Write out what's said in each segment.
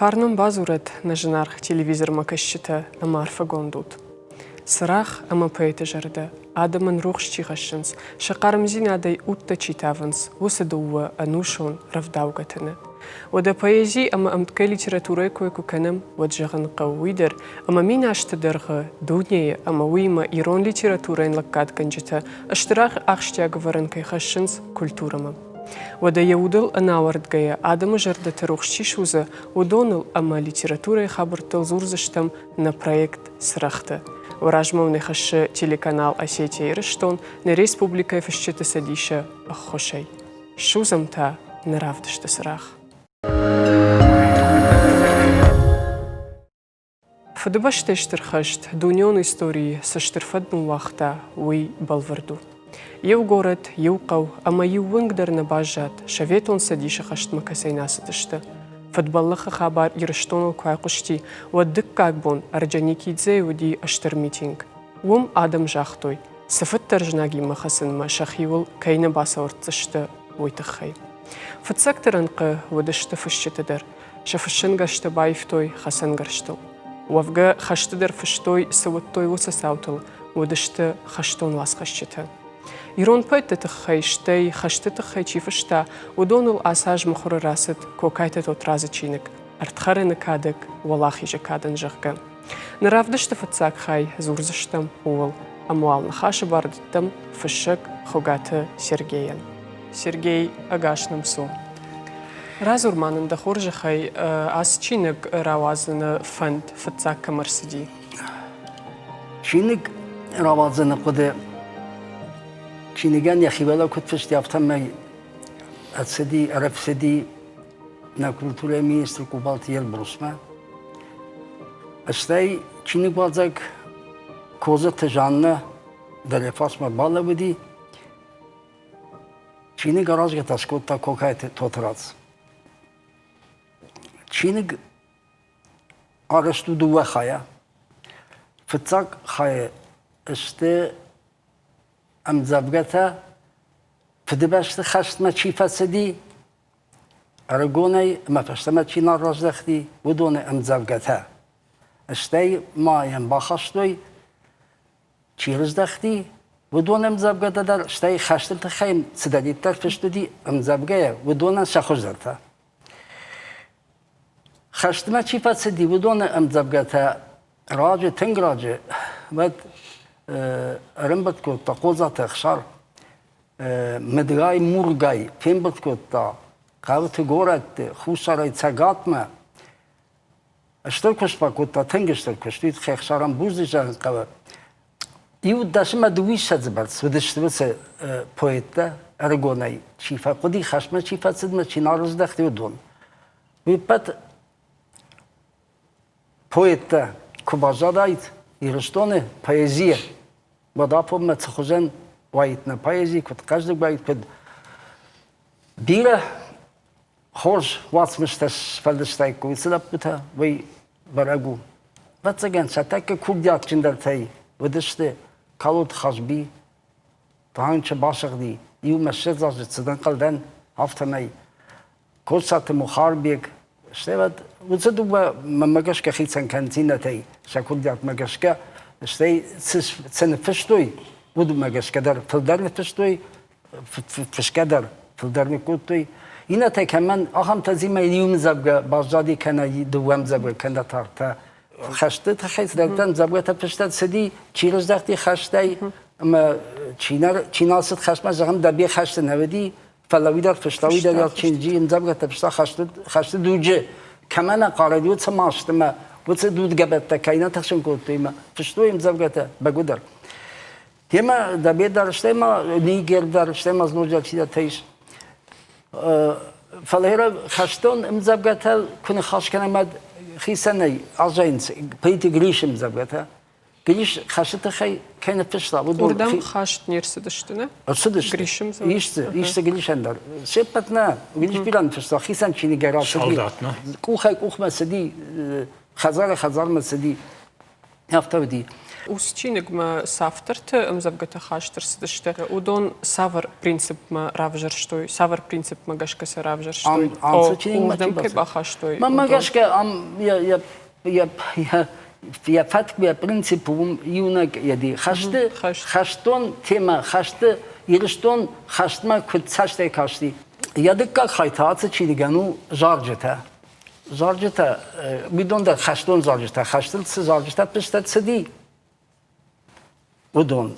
Фарн бадзурӕд нӕ зынаргъ телевизормӕ кӕсджытӕ ӕмӕ арфӕгонд ут. Цырагъ ӕмӕ поэты зӕрдӕ, адӕмӕн рухс чи хӕссынц, сӕ хъармдзинадӕй удтӕ чи тавынц, уыцы дыууӕ ӕнусон рӕвдаугӕ тыны. Уӕдӕ поэзи ӕмӕ ӕмткӕй литературӕйы кой куы кӕнӕм, уӕд зӕгъын хъӕуы уый дӕр, ӕмӕ миназты дӕргъы дунейы ӕмӕ уыимӕ ирон литературӕйӕн лӕггадгӕнджытӕ стыр ахсджиаг ӕвӕрӕн кӕй хӕссынц культурӕмӕ. Уӕдӕ йӕ удыл ӕнауӕрдгӕйӕ адӕмы зӕрдӕты рухс чи судзы, уыдоныл ӕмӕ литературӕйы хабӕрттыл дзурдзыстӕм нӕ проект «Цырӕгъты». Уӕ размӕ уын хӕссы телеканал «Осетия-Ирыстон» нӕ республикӕйы Фысджыты цӕдисы ӕххуысӕй. Ссудзӕм та нӕ равдысты цырагъ. Фыдыбӕстӕйы Стыр хӕст дунеон историйы цы стыр фӕд ныууагъта, уый бӕлвырд у. Иу горӕт, иу хъӕу ӕмӕ иу уынг дӕр нӕ баззад, Советон Цӕдисы хӕстмӕ кӕцӕй нӕ ацыдысты. Фыдбӕллӕхы хабар Ирыстоныл куы айхъуысти, уӕд дыккаг бон Орджоникидзейы уыди стыр митинг. Уым адӕм загътой, цыфыддӕр знагимӕ хӕцынмӕ сӕхиуыл кӕй нӕ бацауӕрддзысты, уый тыххӕй. Фыццӕгты рӕнхъы уыдысты фысджыты дӕр. Сӕ фыссӕнгӕрзтӕ баивтой хӕцӕнгӕрзтыл. Уӕвгӕ, хӕсты дӕр фыстой, цы уыдтой, уыцы цаутыл, уыдысты хӕстон уацхӕсджытӕ. Ирон поэтты тыххӕй, стӕй хӕсты тыххӕй чи фыста, уыдоныл ацы аз мыхуыры рацыд Кокайты Тотрадзы чиныг «Ӕрдхӕрӕны кадӕг Уӕлахизы кадӕн», зӕгъгӕ. Нӕ равдысты фыццаг хай дзурдзыстӕм ууыл, ӕмӕ уал ныхасы бар дӕттӕм фыссӕг Хуыгаты Сергейӕн. Сергей, ӕгас нӕм цу. Радзур ма нын дӕ хорзӕхӕй, ацы чиныг рауадзыны фӕнд фыццаг кӕм ӕрцыди? Чиныг рауадзыны хъуыды чиныгӕн йӕхи куыд фысти, афтӕмӕй ӕрцыди, ӕрӕфсыди нӕ культурӕйы министр Къубалты Елбрусмӕ. Стӕй чиныгуадзӕг Козаты Жаннӕ дӕр йӕ фарсмӕ балӕууыди. Чиныг аразгӕ та скодта Кокайты Тотрадз. Чиныг арӕзт у дыууӕ хайӕ. Фыццаг хайы сты ӕмдзӕвгӕтӕ, Фыдыбӕсты хӕстмӕ чи фӕцыди, ӕрыгонӕй ӕмӕ фӕстӕмӕ чи нал раздӕхти, уыдоны ӕмдзӕвгӕтӕ. Стӕй ма йӕм бахастой Чи рыздӕхти, уыдон ӕмдзӕвгӕтӕ дӕр, стӕй хӕсты тыххӕй цыдӕриддӕр фыст уыди ӕмдзӕвгӕйӕ, уыдонӕн сӕ хуыздӕртӕ. Хӕстмӕ чи фӕцыди, уыдоны ӕмдзӕвгӕтӕ раджы, тынг раджы, уӕд ӕрӕмбырд кодта Хъодзаты Ӕхсар, мыдгай мургай фембырд кодта хъӕуты, горӕтты, хуссарӕй цӕгатмӕ. Стыр куыст бакодта, тынг стыр куыст, уый тыххӕй Ӕхсарӕн бузныг зӕгъын хъӕуы. Иу дӕсмӕ дыууиссӕдзы бӕрц уыдысты уыцы поэттӕ ӕрыгонӕй, чи фӕхъуыди, хӕстмӕ чи фӕцыдмӕ, чи нал рыздӕхти, уыдон. Уый ппӕт поэттӕ куы баззадаид Ирыстоны поэзийӕ, уӕд афонмӕ цы хуызӕн уаид нӕ поэзи, куыд хъӕздыг уаид, куыд бирӕ хорз уацмыстӕ сфӕлдыстаиккой уыцы лӕппутӕ, уый бӕрӕг у. Ӕвӕццӕгӕн, сӕ тӕккӕ курдиатджындӕртӕй уыдысты Калоты Хазби, Танчы басыгъди, иумӕ 20 азы цыд ӕнхъӕлдӕн, афтӕмӕй Коцаты Мухарбег, стӕй уӕд уыцы дыууӕ мӕнмӕ гӕсгӕ хицӕн кӕндзинӕтӕй сӕ курдиатмӕ гӕсгӕ, стӕй цы ныффыстой, уыдонмӕ гӕсгӕ дӕр фылдӕр ныффыстой, фысгӕ дӕр фылдӕр ныккодтой. Иннӕтӕ кӕмӕн ахӕмтӕ зимӕ иу ӕмдзӕвгӕ баззади кӕнӕ дыууӕ ӕмдзӕвгӕ кӕнӕ та хӕсты тыххӕй цыдӕртӕ ӕмдзӕвгӕтӕ фыстӕд цыди, чи рыздӕхти хӕстӕй ӕмӕ чи, чи нал цыд хӕстмӕ, зӕгъӕм, Дӕбе хӕсты нӕ уыди, фӕлӕ уый дӕр фыста, уый дӕр чиныджы ӕмдзӕвгӕтӕ фыста хӕсты, хӕсты дуджы. Кӕмӕ нӕ хъарыд, уыцы маст ӕмӕ уыцы дудгӕбӕттӕ кӕй нӕ тыхсын кодтой ӕмӕ фыстой ӕмдзӕвгӕтӕ бӕгуыдӕр. Темӕ Дӕбе дӕр, стӕй ма Нигер дӕр, стӕй ма ноджы чидӕртӕ ис. Фӕлӕ хӕстон ӕмдзӕвгӕтӕ куы ныхас кӕнӕм, уӕд хицӕнӕй аззайынц Плиты Грисы ӕмдзӕвгӕтӕ. Грис хӕсты тыххӕй кӕй ныффыста, уыдон... Уырдӕм хаст не рцыдысты, нӕ? Ӕрцыдысты. Грисы ӕмдзӕвгӕ? Ис дзы, ис дзы Грисӕн дӕр. Се ппӕт нӕ. Грис бирӕ ныффыста, хицӕн чиныгӕй рацыди. Салдат, нӕ? Къухӕй къухмӕ цыди, хӕдзарӕй хӕдзармӕ цыди. Афтӕ уыди. Уыцы чиныгмӕ цы авторты ӕмдзӕвгӕтӕ хаст ӕрцыдысты, уыдон цавӕр принципмӕ равзӕрстой, цавӕр принципмӕ гӕсгӕ сӕ равзӕрстой? Ам цы чиныгмӕ Уырдӕм кӕй бахастой? Мӕнмӕ гӕсгӕ ам йӕ фӕтк, йӕ принцип уым иунӕг йӕди. Хӕсты, хӕстон темӕ, хӕсты Ирыстон хӕстмӕ куыд цӕстӕй касти. Йӕ дыккаг хай та ацы чиныгӕн у зарджытӕ. Зарджытӕ, уыдон дӕр хӕстон зарджытӕ, хӕстыл цы зарджытӕ фыст цыди, уыдон.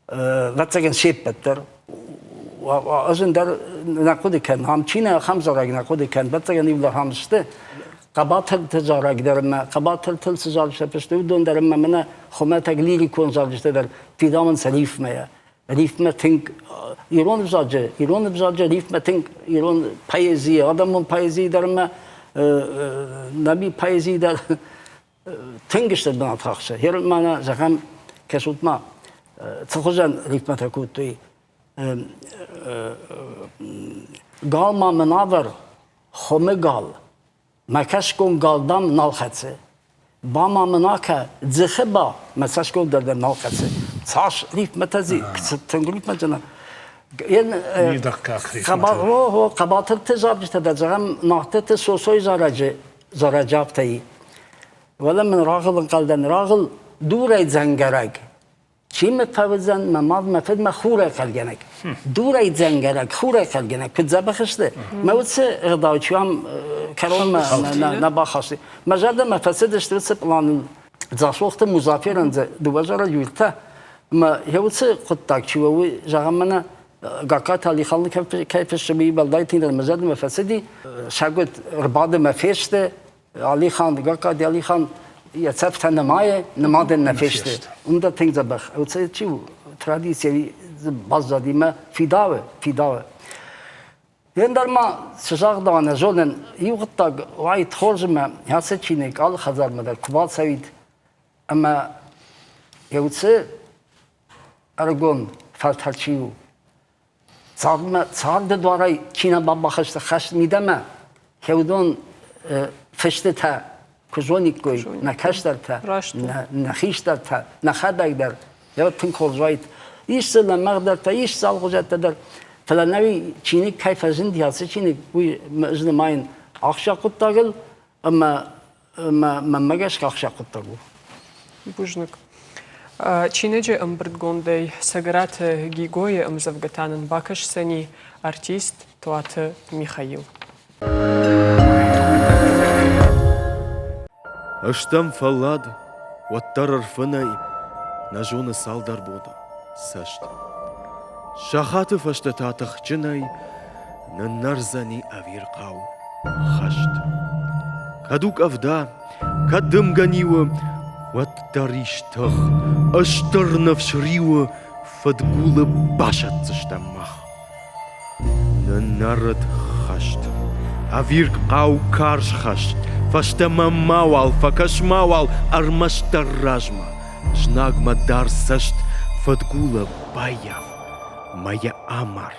Ӕвӕццӕгӕн се ппӕт дӕр. Ӕз ӕндӕр нӕ хъуыды кӕнын, ам чи нӕ, ахӕм зарӕг нӕ хъуыды кӕнын. Ӕвӕццӕгӕн иу ахӕм сты. Хъӕбатырты зарӕг дӕр ӕмӕ хъӕбатыртыл цы зарджытӕ фысты, уыдон дӕр ӕмӕ мӕнӕ хуымӕтӕг лирикон зарджытӕ дӕр фидауынц рифмӕйӕ. Рифмӕ тынг ирон ӕвзаджы, ирон ӕвзаджы рифмӕ тынг ирон поэзийы, адӕмон поэзийы дӕр ӕмӕ нӕми поэзийы дӕр тынг стыр бынат ахсы. Гъер мӕнӕ, зӕгъӕм, кӕсут ма, цы хуызӕн рифмӕтӕ кодтой. Гал ма мын авӕр, хуымы гал. Мӕ кӕсгон гал, дам, нал хӕцы. Ба ма мын акӕ, дзыхы ба, мӕ цӕсгом дӕр дӕр нал хӕцы. Цас рифмӕтӕ дзи, тынг рифмӕтӕ нӕ. Хъӕбатырты зарджытӕ дӕр, зӕгъӕм, Нартыты Сосойы зарӕджы зарӕджы афтӕ и. Уӕлӕ мын рагъыл ӕнхъӕлдӕн, рагъыл дурӕй дзӕнгӕрӕг. Чи мӕ фӕуыдзӕн, мӕ мад, мӕ фыд, мӕ хурӕй хъӕргӕнӕг. Дурӕй дзӕнгӕрӕг, хурӕй хъӕргӕнӕг, куыд дзӕбӕх сты. Мӕ уыцы ӕгъдау чи ам кӕронмӕ нӕ бахастой. Мӕ зӕрдӕмӕ фӕцыдысты уыцы пъланыл Дзасохты Музаферӕн дзы дыууӕ зарӕджы уыртӕ. Ӕмӕ йӕ уыцы хъуыддаг чи у, уый, зӕгъӕм, мӕнӕ Гагкаты Алиханы кӕй фыссы, уый уӕлдай тынгдӕр мӕ зӕрдӕмӕ фӕцыди. Сӕгуыт ӕрбады мӕ фесты, Алихан, Гагкати Алихан йӕ цӕфтӕ нымайы, нымадӕн нӕ фесты. Уым дӕр тынг дзӕбӕх. Оце чи у, традици баззади мӕ фидауы, фидауы. Ӕндӕр ма цы загъдӕуа, нӕ зонын, иу хъуыддаг уаид хорз ӕмӕ ацы чиныг алы хӕдзармӕ дӕр куы бацӕуид ӕмӕ йӕ уыцы ӕрыгон фӕлтӕр чи у, Цардмӕ царды дуарӕй чи нӕ бабахызт хӕст мидӕмӕ, уыдон фыстытӕ куы зониккой нӕ кӕстӕртӕ, нӕ хистӕртӕ, нӕхӕдӕг дӕр, йӕ тынг хорз уаид. Ис дзы лӕмӕгъдӕртӕ, ис дзы алгъуызӕттӕ дӕр, фӕлӕ нӕуи чиныг кӕй фӕзынди, ацы чиныг, уый ӕз нымайын ахсджиаг хъуыддагыл ӕмӕ мӕнмӕ гӕсгӕ ахсджиаг хъуыддаг у. Бузныг. Чиныджы ӕмбырдгондӕй Цӕгӕраты Гигойы ӕмдзӕвгӕтӕ нын бакӕсдзӕни артист Туаты Михаил. Ыстӕм фӕллад, уӕддӕр ӕрфынӕй, нӕ зоны цалдӕр боны цӕст. Сахаты фӕстӕ та тыхджынӕй ныннӕрдзӕни ӕвирхъау хӕст. Кӕд у къӕвда, кӕд дымгӕ ниуы, уӕддӕр ис тых, ыстыр ныфс риуы фыдгулы басӕтдзыстӕм мах. Ныннӕрыд хӕст. Ӕвирхъау карз хӕст. Фӕстӕмӕ мауал, фӕкӕс мауал, ӕрмӕстдӕр размӕ. Знагмӕ дар цӕст, фыдгулы баййаф, мӕ йӕ амар.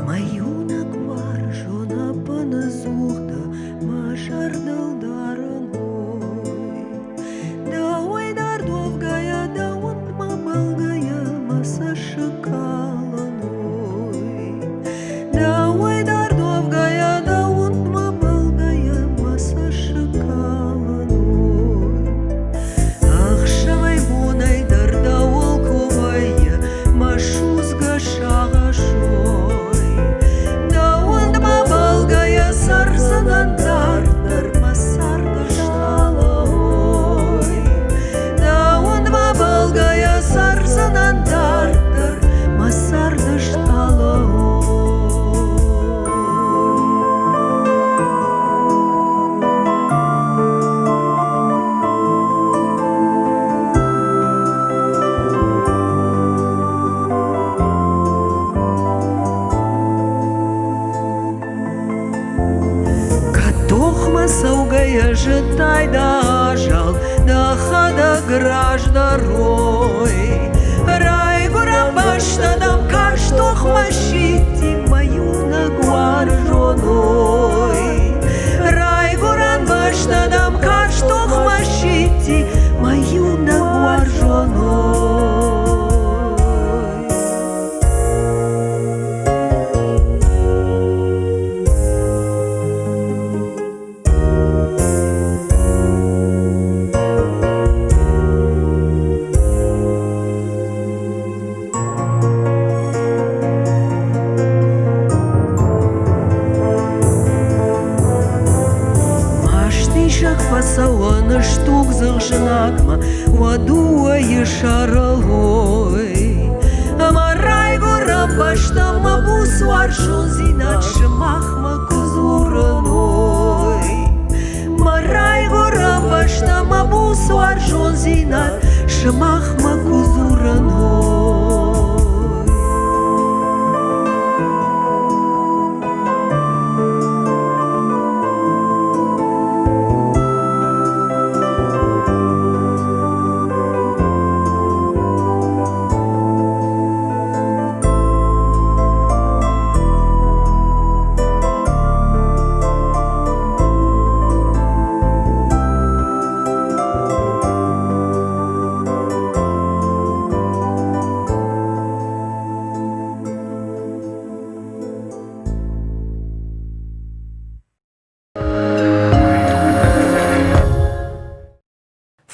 Мӕ иунӕг уарзон ӕппынӕдзухдӕр мӕ зӕрдыл. Кодтай дӕ азал, дӕхӕдӕг раздӕрой. Райгуырӕн бӕстӕ дӕм карз тохмӕ сидти мӕ иунӕг уарзоной. Райгуырӕн бӕстӕ дӕм карз тохмӕ сидти мӕ иунӕг уарзоной. Мастисӕг фӕцӕуӕн стуг дзыгъзынагмӕ, уӕ дыууӕйы сӕрыл ой. Ӕмӕ райгуырӕн бӕстӕ мӕ буц уарзондзинад сымахмӕ куы дзурын, ой. Мӕ райгуырӕн бӕстӕ мӕ буц уарзондзинад сымахмӕ куы дзурын, ой.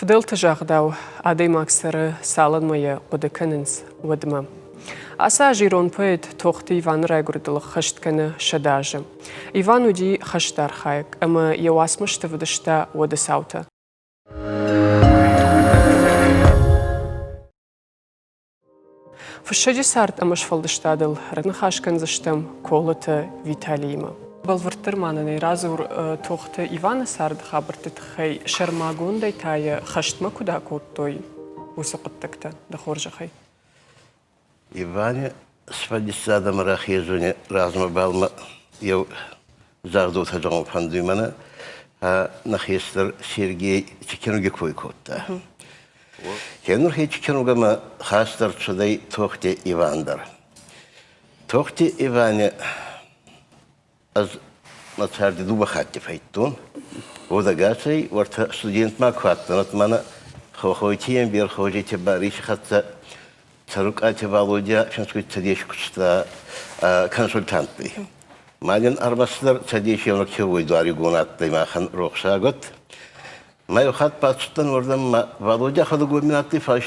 Фыдӕлты загъдау, адӕймаг цӕры, цалынмӕ йӕ хъуыды кӕнынц, уӕдмӕ. Ацы аз ирон поэт Тохты Иваны райгуырдыл ӕххӕст кӕны 100 азы. Иван уыди хӕсты архайӕг ӕмӕ йӕ уацмысты вдыста уӕды цаутӕ. Фыссӕджы цард ӕмӕ сфӕлдыстадыл раныхас кӕндзыстӕм Колыты Виталиимӕ. Бӕлвырддӕр ма нын ӕй радзур Тохты Иваны царды хабӕртты тыххӕй, сӕрмагондӕй та йӕ хӕстмӕ куыд акодтой, уыцы хъуыддӕгтӕ, дӕ хорзӕхӕй. Ивани сфӕлдистадӕмӕ рахезуни размӕ бал мӕ еу загъдотӕ зӕгъун фӕндуй мӕнӕ нӕ хестӕр Сергей Чекенуги кой кодта. Кенурхи Чекенугӕмӕ хаст ӕрцудӕй Тохти Иван дӕр. Тохти Ивани ӕз мӕ царди дууӕ хатти фӕйдтон. Уодӕгасӕй уӕртӕ студент ма ку адтӕн, уӕд мӕнӕ Хохойти Ембер Хожити Бариси хӕццӕ Цӕрукъати Валодя финсгути Цӕдес куста консультанттӕй. Ма дин ӕрмӕстдӕр Цӕдеси еунӕг дуаригон адтӕй махӕн рохсагот. Ма еу хатт бацудтӕн уордӕмӕ Валодя ходугомин адтӕй, фал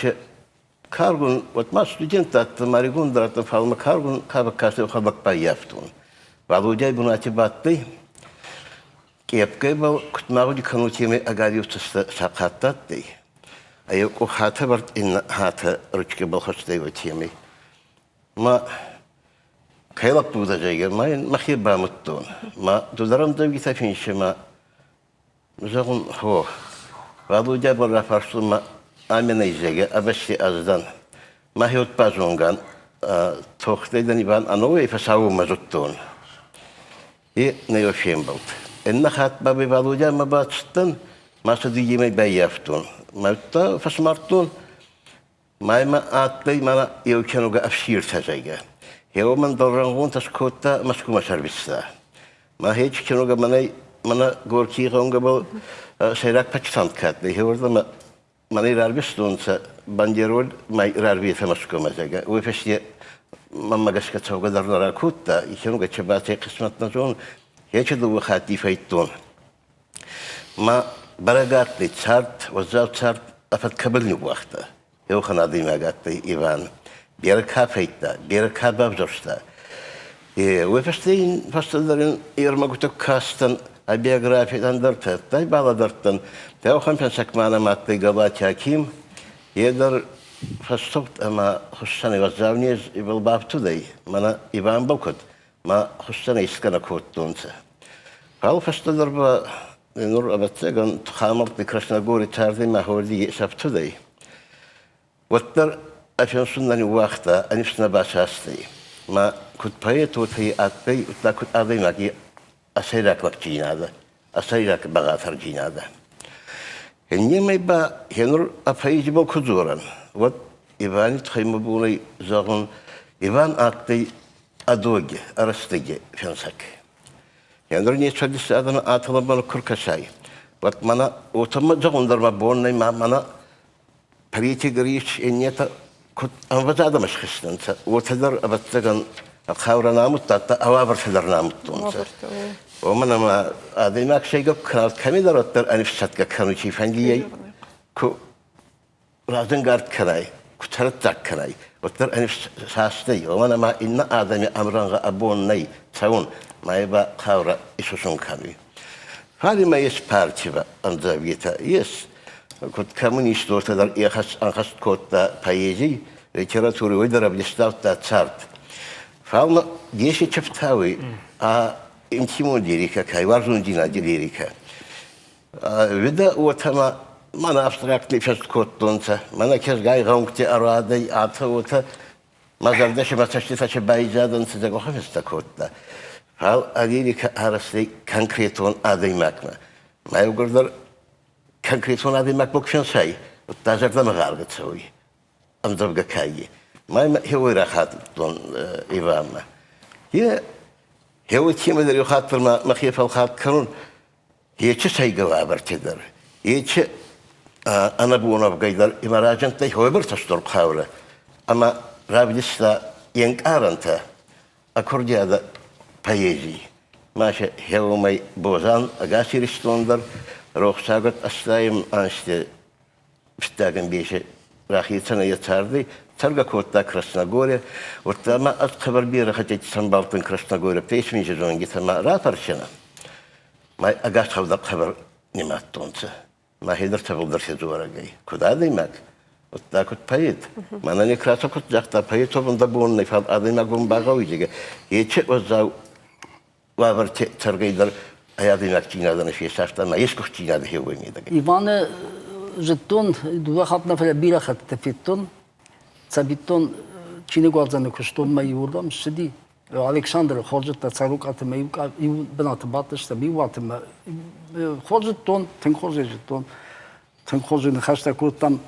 каргун, вот ма студент адтӕн, ма ригон дӕр адтӕн, фал ма каргун кабаккасӕй хабак баййафтон. Валодяй бунати бадтӕй, къепкӕбӕл куд ма гъуди кӕнут, еме ӕгадиуцӕстӕ сахъат адтӕй. А еу къох хатӕвӕрд иннӕ хатӕ ручкӕбӕл хуӕстӕй уотемӕй. Ма кӕй лӕппу дӕ, зӕгъгӕ, ма ин мӕхе бамудтон. Ма ду дӕр ӕмдзӕвгитӕ финсӕ, ма Зӕгъун, гъо, Валодябӕл рафарстон ма аминӕй зӕгъгӕ, ӕвӕсти ӕз дӕн. Мӕхе уод базонгӕн, тохтӕй дӕн Иван ӕнӕуӕй фӕсаумӕ зудтон. И нӕ фембӕлд. Иннӕ хатт бабӕй Валодямӕ бацудтӕн, ма сӕ дуййемӕй баййафтон. Ма удта фӕсмардтон, Ма имӕ адтӕй мӕнӕ еу кенугӕ ӕфсиртӕ, зӕгъгӕ. Гъеуомӕн дӕлрӕнгъонтӕ скодта Мӕскумӕ сӕрвиста. Ма хеч кенугӕ мӕнӕй мӕнӕ Горький гъӕунгӕбӕл сӕйраг почтамт ка адтӕй, гъеуордӕмӕ мӕнӕй рарвистонцӕ бандероль ма рарветӕ Мӕскумӕ, зӕгъгӕ. Уой фӕсте мӕнмӕ гӕсгӕ цӕугӕ дӕр нӕ ракодта. И кенугӕ Чабӕти хъисмӕт нӕ зонун. Хечи дууӕ хатти фӕйдтон. Ма бӕрӕг адтӕй цард, уӕззау цард ӕ фӕд кӕбӕл ниууагъта. Еуӕхӕн адӕймаг адтӕй Иван. Берӕ ка фӕйдта, берӕ ка бавзурста. Уой фӕсте ин фӕстӕдӕр ин ӕрмӕгутӕ кастӕн, ӕ биографи ӕндӕртӕ адтӕй, балӕдӕрдтӕн. Еуӕхӕн финсӕг ма нӕмӕ адтӕй Галати Аким. Е дӕр фӕссугъд ӕма хуссӕни уӕззау нез ибӕл бафтудӕй. Мӕнӕ Иванбӕл куд ма хуссӕн искӕнӕ кодтонцӕ. Фал фӕстӕдӕр ба нур, ӕвӕццӕгӕн, тухамӕлтти Красногори царди мӕ хорди исӕфтудӕй. Уӕддӕр ӕ финсун нӕ ниууагъта, ӕ нифс нӕ басастӕй. Ма куд поэт, уотӕ адтӕй, удта куд адӕймаги ӕ сӕйраг лӕгдзийнадӕ, ӕ сӕйраг бӕгъатӕрдзийнадӕ. Иннемӕй ба хенур ӕ ку дзорӕн, уӕд Ивани туххӕй мӕ бонӕй зӕгъун, Иван адтӕй ӕдоги, ӕрӕстӕги финсӕг. Енур не сфӕлдистадӕмӕ ӕ талабӕл ку ркӕсай, уӕд мӕнӕ уотӕмӕ зӕгъун дӕр мӕ бон нӕй, ма мӕнӕ политик рис иннетӕ куд ӕмвӕзадӕмӕ схизтӕнцӕ, уотӕ дӕр, ӕвӕццӕгӕн, хъаурӕ нӕ амудта, ӕвавӕртӕ дӕр нӕ амудтонцӕ. Уомӕн ӕма адӕймаг сӕйгӕ кӕмидӕр уӕддӕр ӕнифсӕтгӕ кӕнуй цийфӕндийӕй ку разӕнгард кӕнай, ку тӕрӕттаг кӕнай, уӕддӕр ӕнифссастӕй, уомӕн ӕма иннӕ адӕми ӕмрӕнгъӕ ӕ бон нӕй цӕун, ма е ба хъаурӕ исусун кӕнуй. Фал имӕ ес партий ӕмдзӕвгитӕ, ес куд коммунистортӕ дӕр ӕнхӕст кодта поэзий, литератури, уой дӕр ӕвдиста цард. Фал ма деси чефтауй ӕ интимон лирикӕ, кай уарзондзийнади лирикӕ. Видӕ уотӕ мӕнӕ абстрактный фест кодтонцӕ, мӕнӕ кезгай гъӕунгти ӕруадӕй атӕ уотӕ мӕ зӕрдӕ си мӕ цӕститӕ си байзадӕнцӕ дзӕгъӕл фестӕ кодта. Фал ӕ лирикӕ арӕзтӕй конкретон адӕймагмӕ. Ма еугурдӕр конкретон адӕймаг куы фенсай, уӕдта зӕрдӕмӕ гъаргӕ цӕуй. Ӕмдзӕвгӕ каййи. Ма имӕ хеуой рахатудтон Иванмӕ. Е хеуой темӕ дӕр еу хатт дӕр мӕхе фӕлхат кӕнун, ечи сӕйгӕ уавӕрти дӕр, ечи ӕнӕбонӕвгӕй дӕр имӕ разиндтӕй хойбӕрцӕ стур хъаурӕ ӕма равдиста е нкъарӕнтӕ, ӕ курдиадӕ поэзий. Ма се хеуомӕй бозан ӕгас Иристон дӕр рохсагӕд ӕстайӕм ӕнзти фиццаг ӕмбеси рахецӕн ӕй цардӕй, цӕргӕ кодта Красногоре, уӕдта ма ӕз хъӕбӕр берӕ хӕттити сӕмбалдтӕн Красногоре песни сезонгитӕ ма рафӕрсинӕ. Ма ӕгас гъӕу хъӕбӕр нимадтонцӕ. Мӕхе дӕр цӕбӕлдӕр седзуарӕгӕй. Куд адӕймаг, уӕдта куд поэт. Мӕнӕ Некрасов куд загъта, поэтовӕн дӕ бон нӕй, фал адӕймагон багъӕуй, зӕгъгӕ, ечи уӕззау уавӕрти цӕргӕй дӕр ӕй адӕймагдзийнадӕ нӕ фесафта ӕма ескъуӕхтдзийнадӕ хеуой медӕгӕ. Иваны зыдтон, дыууӕ хатт нӕ, фӕлӕ бирӕ хӕттыты федтон. Цӕвиттон, чиныгуадзӕны куыстон мӕ иуырдӕм ссыди. Александры хорз зыдта Цӕрукъаты мӕ иу бынаты бадтыстӕм, иу уаты мӕ хорз зыдтон, тынг хорз ӕй зыдтон. Тынг хорз ныхӕстӕ кодтам.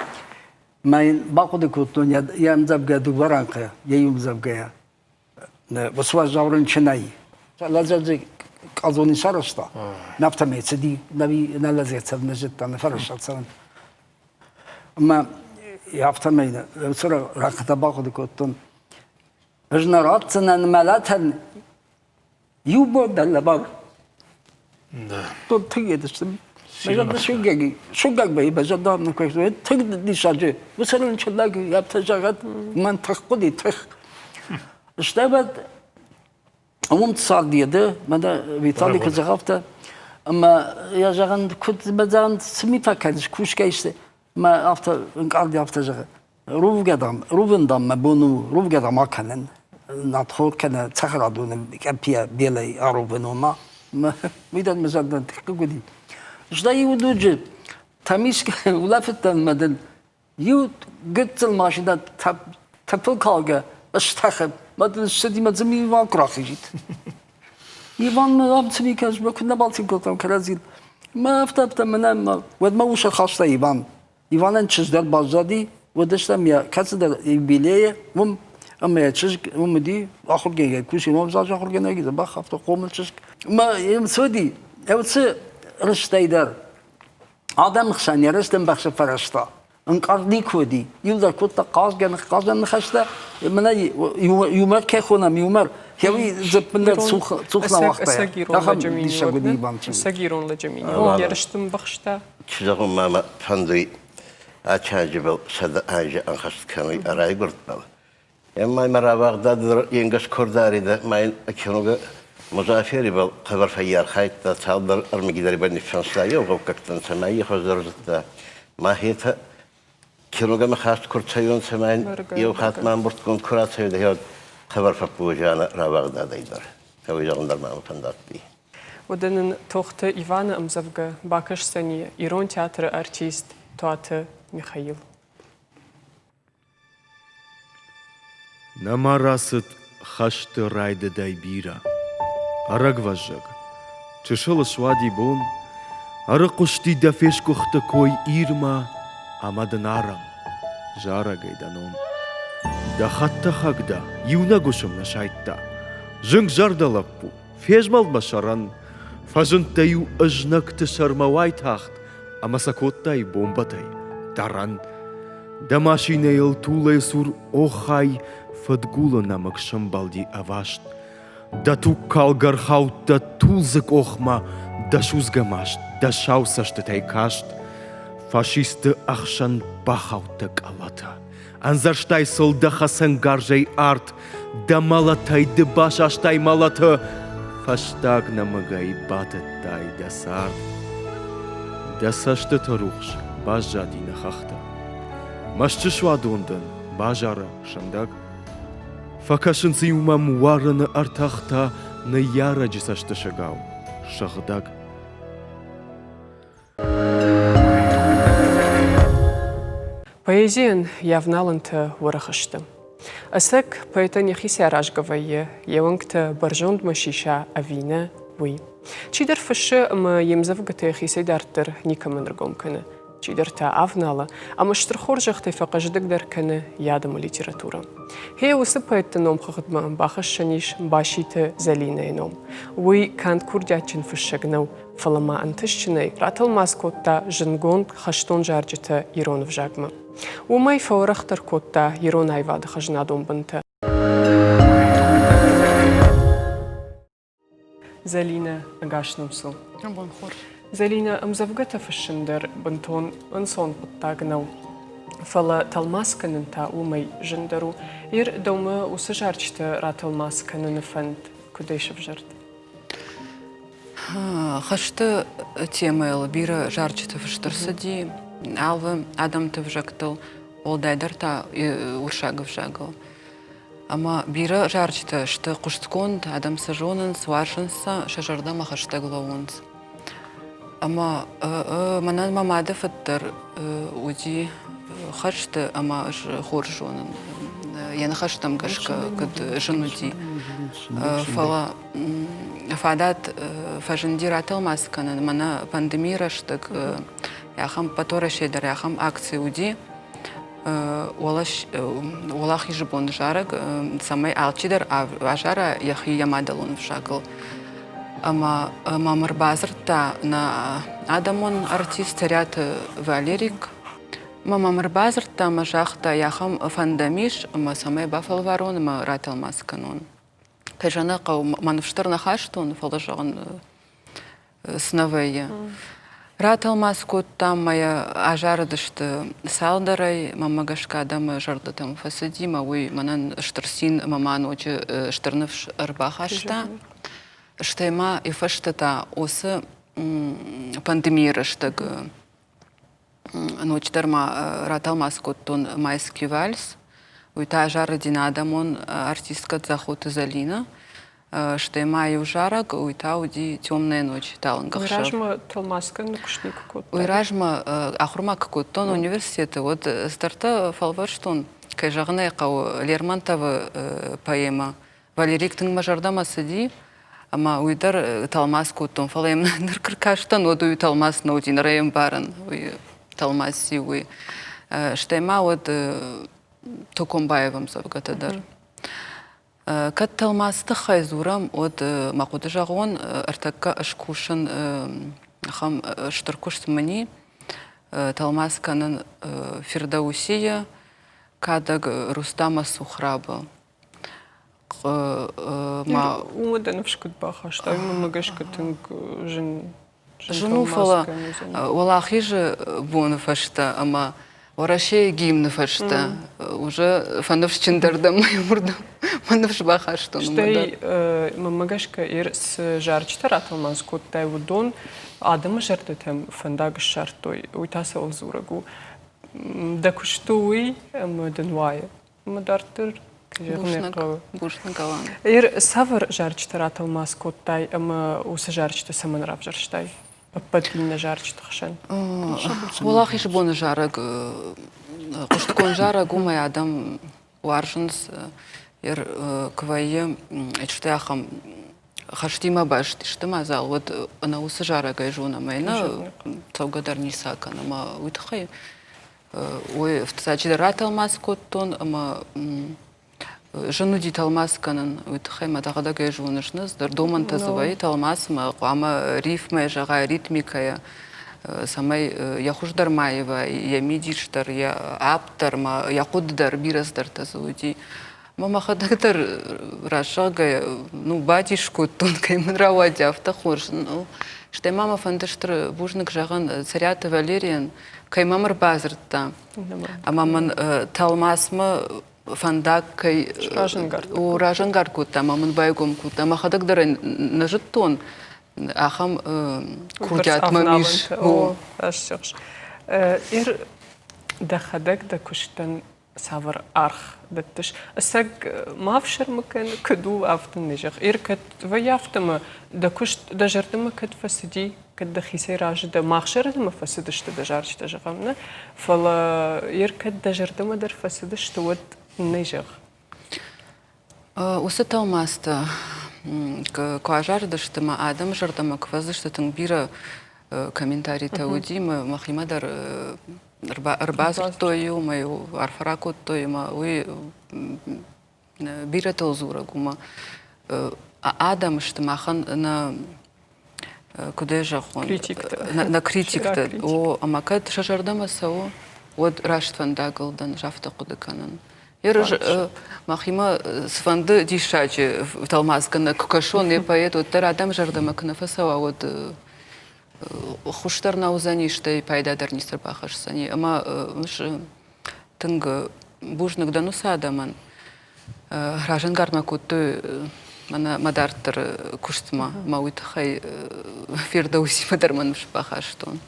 Мӕ йын бахъуыды кодтон йӕ ӕмдзӕвгӕ дыууӕ рӕнхъы, йӕ иу ӕмдзӕвгӕйӕ. Уыцы уӕззау рынчынӕй лӕдзӕджы къазони сарӕзта. Афтӕмӕй цыди, нӕ лӕдзӕг цӕвын нӕ зыдта, нӕ фӕрӕзта цӕвын. Ӕмӕ афтӕмӕй уыцы рӕнхъытӕ бахъуыды кодтон. Ӕз нӕ ратдзынӕн мӕлӕтӕн иу бон дӕр лӕвар. Тут тынг едысты. Мӕ зӕрдӕ суынгӕг суынгӕг вӕййы мӕ зӕрдӕ мын куы тынг диссаджы уыцы рынчын лӕг афтӕ зӕгъӕд, мӕн тых хъуыди, тых. Стӕй уӕд уым царди ды, мӕнӕ Виталий куы зӕгъа афтӕ, ӕмӕ йӕ зӕгъын, куыд мӕ зӕгъын, цы ми фӕкӕныс, кусгӕ исты. Мӕ афтӕ ӕнкъард афтӕ зӕгъы, Рувгӕ, дам, рувын, дам, мӕ бон у, рувгӕ, дам, акӕнын. Надхор кӕнӕ цӕхӕрадоны къӕпийӕ белӕй арувын, ома. Уый дӕр мӕ зӕрдӕ тынг уыди. Стӕй иу дуджы Тӕмискъ улӕфыдтӕн мӕ дын иу гыццыл машинӕ тӕппыл калгӕ стӕхы. Мӕ дын ссыди мӕ дзы Иван куы рахизид. Иван мӕ ам цы ми кӕныс, мӕ куыд нӕ балцин кодтам кӕрӕдзийыл. Мӕ афтӕ афтӕ мӕнӕ уӕд мӕ ус ӕрхаста Иван. Иванӕн чызг дӕр баззади, уыдыстӕм йӕ кӕцыдӕр юбилейы уым, ӕмӕ йӕ чызг уым уыди, ахуыргӕнӕг, кусы ирон ӕвзаджы ахуыргӕнӕг, дзӕбӕх афтӕ хъомыл чызг. Ӕмӕ йӕм цы уыди, уыцы рыстӕй дӕр адӕмы хсӕн йӕ рыст ӕмбӕхсы фӕрӕзта. Ӕнкъард никуы уыди. Иу дӕр кодта хъазгӕ, хъазӕн ныхӕстӕ. Мӕнӕ юмор кӕй хонӕм, юмор, Хеуи дзыппындӕр цух нӕ уагъта. Ахӕм диссаг уыди Иван Чимин. Ӕцӕг ирон лӕджы миниуӕг. Йӕ рыст ӕмбӕхста. Чи зӕгъун мӕмӕ фӕндуй ачаджибӕл 100 анзи ӕнхӕст кӕнуй ӕ райгурдбӕл. Ӕма имӕ рауагъдадӕ дӕр е нгӕс ку рдаридӕ, ма ин киунугӕ Музаферибӕл хъӕбӕр фӕййархайдта, цалдӕр ӕрмӕги дӕр ибӕл ниффинста, еу гъӕуккӕгтӕн цӕмӕй хуӕздӕр зудта. Ма хетӕ киунугӕмӕ хаст ку рцӕуонцӕ, ма ин еу хатт ма ӕмбурдгонд ку рацӕуидӕ, уӕд хъӕбӕр фӕббозианӕ рауагъдадӕй дӕр. Еуей зӕгъун дӕр ма мӕ фӕндадтӕй. Уӕдӕ нын Тохты Иваны ӕмдзӕвгӕ бакӕсдзӕни Ирон театры артист Туаты Михаил. Нӕма рацыд хӕсты райдыдӕй бирӕ. Ӕрӕгвӕззӕг. Чысыл суади бон. Ӕрыхъуысти дӕ фесгуыхты кой Ирмӕ ӕмӕ дын арӕм зарӕгӕй дӕ ном. Дӕ хӕдтӕхӕг дӕ иунӕг уысм нӕ сайдта. Зынгзӕрдӕ лӕппу, фезмӕлд мӕ сӕрӕн. Фӕзындтӕ-иу ызнӕгты сӕрмӕ уайтагъд ӕмӕ сӕ кодтай бомбӕтӕй дӕрӕн. Дӕ машинӕйыл тулӕй цур оххай фыдгулы нӕмыг сӕмбӕлди ӕваст. Дӕ тугкалгӕ рхаудта тулдзы къохмӕ, дӕ судзгӕ маст дӕ сау цӕстытӕй каст. Фашистты ӕхсӕн бахаудтӕ къӕлӕтӕ. Ӕндзӕрстай сыл дӕ хӕцӕнгарзӕй арт, дӕ мӕлӕтӕй ды басастай мӕлӕты, фӕстаг нӕмыгӕй батыдтай дӕ цард. Дӕ цӕстыты рухс баззади нӕ хӕхты. Мӕсчъы суадон дын базары сындӕг. Фӕкӕсынц-иу мӕм уарыны ӕртӕхтӕ ныййарӕджы цӕстысыгау, сыгъдӕг. Поэзийӕн йӕ авналӕнтӕ уӕрӕх сты. Ӕцӕг поэтӕн йӕхицӕй аразгӕ вӕййы, йе уӕнгтӕ бӕрзондмӕ сиса ӕви нӕ, уый. Чидӕр фыссы ӕмӕ йе мдзӕвгӕтӕ йӕхицӕй дарддӕр никӕмӕн ӕргом кӕны. Чидӕр та ӕвналы ӕмӕ стыр хорзӕхтӕй фӕхъӕздыгдӕр кӕны йӕ адӕмы литературӕ. Гъе уыцы поэтты номхыгъдмӕ бахӕссӕн ис Баситы Зӕлинӕйы ном. Уый канд курдиатджын фыссӕг нӕу, фӕлӕ ма ӕнтыстджынӕй ратӕлмац кодта зындгонд хӕстон зарджытӕ ирон ӕвзагмӕ. Уымӕй фӕуӕрӕхдӕр кодта ирон аивады хӕзнадон бынтӕ. Зӕлинӕ, ӕгас нӕм цу. Бон хорз. Зӕлинӕ, ӕмдзӕвгӕтӕ фыссын дӕр бынтон ӕнцон хъуыддаг нӕу. Фӕлӕ тӕлмац кӕнын та уымӕй зындӕр у. Ир, дӕумӕ уыцы зарджытӕ ратӕлмац кӕныны фӕнд куыдӕй сӕвзӕрд? Хӕсты темӕйыл бирӕ зарджытӕ фыст ӕрцыди алы адӕмты ӕвзӕгтыл, уӕлдайдӕр та уырыссаг ӕвзагыл. Ӕмӕ бирӕ зарджытӕ сты хъуыстгонд, адӕм сӕ зонынц, уарзынц сӕ, сӕ зӕрдӕмӕ хӕстӕг лӕууынц. Ӕмӕ мӕнӕн мӕ мады фыд дӕр уыди хӕсты ӕмӕ ӕз хорз зонын йӕ ныхӕстӕм гӕсгӕ куыд зын уыди. Фӕлӕ фадат фӕзынди ратӕлмац кӕнын. Мӕнӕ пандемийы рӕстӕг ахӕм Пӕтуӕрӕсейы дӕр ахӕм акци уыди. Уӕлахизы боны зарӕг, цӕмӕй алчидӕр азара йӕхи йӕ мадӕлон ӕвзагыл. Ӕмӕ мӕм ӕрбадзырдта нӕ адӕмон артист Цӕриаты Валерик. Мӕ мӕм ӕрбадзырдта ӕмӕ загъта, ахӕм фӕнд ӕм ис, ӕмӕ цӕмӕй бафӕлварон ӕмӕ ратӕлмац кӕнон. Кӕй зӕгъын ӕй хъӕуы, мӕ ныфс дӕр нӕ хастон, фӕлӕ зӕгъын, цы нӕ вӕййы. Ратӕлмац кодтам мӕ йӕ азарыдысты цалдӕрӕй, мӕнмӕ гӕсгӕ адӕмы зӕрдӕтӕм фӕцыди мӕ уый мӕнӕн стыр цин ӕмӕ ма ноджы стыр ныфс ӕрбахаста. Стӕй ма йӕ фӕстӕ та уыцы пандемийы рӕстӕг ноджыдӕр ма ратӕлмац кодтон «Майский вальс». Уый та азарыди нӕ адӕмон артисткӕ Дзахоты Зӕлинӕ. Стӕй ма иу зарӕг, уый та уыди «Темная ночь» талынг Уый ӕхсӕв. размӕ тӕлмац кӕныны куыст никуы кодтай? Уый размӕ ахуырмӕ куы кодтон университеты, уӕд цыдӕртӕ фӕлвӕрстон, кӕй зӕгъын ӕй хъӕуы, Лермонтовы поэмӕ Валерик тынг мӕ зӕрдӕмӕ цыди, ӕмӕ уый дӕр тӕлмац кодтон, фӕлӕ йӕм ныр куы ркастӕн, уӕд уый тӕлмац нӕ уыди, ныр ӕй ӕмбарын, уый тӕлмац циу, уый. Стӕй ма уӕд Токомбаевы ӕмдзӕвгӕтӕ дӕр. Кӕд тӕлмацы тыххӕй дзурӕм, уӕд мӕ хъуыды зӕгъон, ӕртӕккӕ ӕз кусын ахӕм стыр куыст мын и, тӕлмац кӕнын Фирдоусийы кадӕг Рустама Сухрабы. Уымӕ дӕ ныфс куыд бахаста? Уымӕ гӕсгӕ тынг зын Зын у, фӕлӕ Уӕлахизы боны фӕстӕ ӕмӕ Уӕрӕсейы гимны фӕстӕ уже фӕныфсджындӕр дӕн уырдӕм мӕ ныфс бахастон. Стӕй мӕнмӕ гӕсгӕ цы зарджытӕ ратӕлмац кодтай, уыдон адӕмы зӕрдӕтӕм фӕндаг ссардтой. Уый та цӕуыл дзурӕг у? Дӕ куыст у уый ӕмӕ дын уайы. Ӕмӕ дарддӕр зӕгъын хъӕуы. Бузныг, Алан. Ир, цавӕр зарджытӕ ратӕлмац кодтай ӕмӕ уыцы зарджытӕ цӕмӕн равзӕрстай ӕппӕт иннӕ зарджыты хсӕн? Уӕлахизы боны зарӕг, хъуыстгонд зарӕг, уымӕй адӕм уарзынц. Куы вӕййы исты ахӕм Хӕстимӕ баст сты мадзал, уӕд ӕнӕ уыцы зарӕгӕй зонӕм ӕй нӕ цӕугӕ дӕр ницы акӕн ӕмӕ уый тыххӕй уый фыццаджыдӕр ратӕлмац кодтон ӕмӕ зын уыди тӕлмац кӕнын, уый тыххӕй мӕ дӕхӕдӕг ӕй зоныс, нӕ цыдӕр домӕнтӕ дзы вӕййы тӕлмацмӕ, хъуамӕ рифмӕ зӕгъай, ритмикӕйӕ, цӕмӕй йӕ хуыз дӕр ма ива, йӕ мидис дӕр, йӕ апп дӕр ма, йӕ хъуыды дӕр, бирӕ цыдӕртӕ дзы уыди. Мӕ мӕхӕдӕг дӕр рӕсугъдгӕй ну бадис кодтон, кӕй мын рауади афтӕ хорз. Ну, стӕй ма мӕ фӕнды стыр бузныг зӕгъын Цӕриаты Валерийӕн, кӕй мӕм ӕрбадзырдта ӕмӕ мын тӕлмацмӕ фӕндаг кӕй разӕнгард кодта ӕмӕ мын байгом кодта. Мӕхӕдӕг дӕр ӕй нӕ зыдтон, ахӕм курдиат мӕм ис. Ир дӕхӕдӕг дӕ куыстӕн цавӕр аргъ дӕттыс? Ӕцӕг ма ӕфсӕрмы кӕн, куыд у, афтӕ нӕ зӕгъ. Ир кӕд вӕййы афтӕ ӕмӕ дӕ куыст дӕ зӕрдӕмӕ кӕд фӕцыди, кӕд дӕхицӕй разы дӕ, мах зӕрдӕмӕ фӕцыдысты дӕ зарджытӕ зӕгъӕм, нӕ? Фӕлӕ Ир кӕд дӕ зӕрдӕмӕ дӕр фӕцыдысты, уӕд нӕ зӕгъ. Уыцы тӕлмацтӕ куы азарыдысты мӕ адӕмы зӕрдӕмӕ куы фӕзындысты, тынг бирӕ комментаритӕ уыди, мӕхимӕ дӕр ӕрбадзырдтой-иу мӕ-иу арфӕ ракодтой ӕмӕ уый бирӕтыл дзурӕг у мӕ адӕм сты махӕн нӕ куыд ӕй зӕгъон нӕ критиктӕ о ӕмӕ кӕд сӕ зӕрдӕмӕ цӕуы уӕд раст фӕндагыл дӕн афтӕ хъуыды кӕнын мӕхимӕ цыфӕнды диссаджы тӕлмацгӕнӕг куы кӕсон йӕ поэт уӕддӕр адӕм зӕрдӕмӕ куы нӕ фӕцӕуа уӕд хуыздӕр нӕ уыдзӕни, стӕй пайда дӕр ницы ӕрбахӕсдзӕни. Ӕмӕ тынг бузныг дӕн уыцы адӕмӕн. Разӕнгард мӕ кодтой мӕнӕ мӕ дарддӕры куыстмӕ, мӕ уый тыххӕй Фирдоусимӕ дӕр мӕ ныфс бахастон.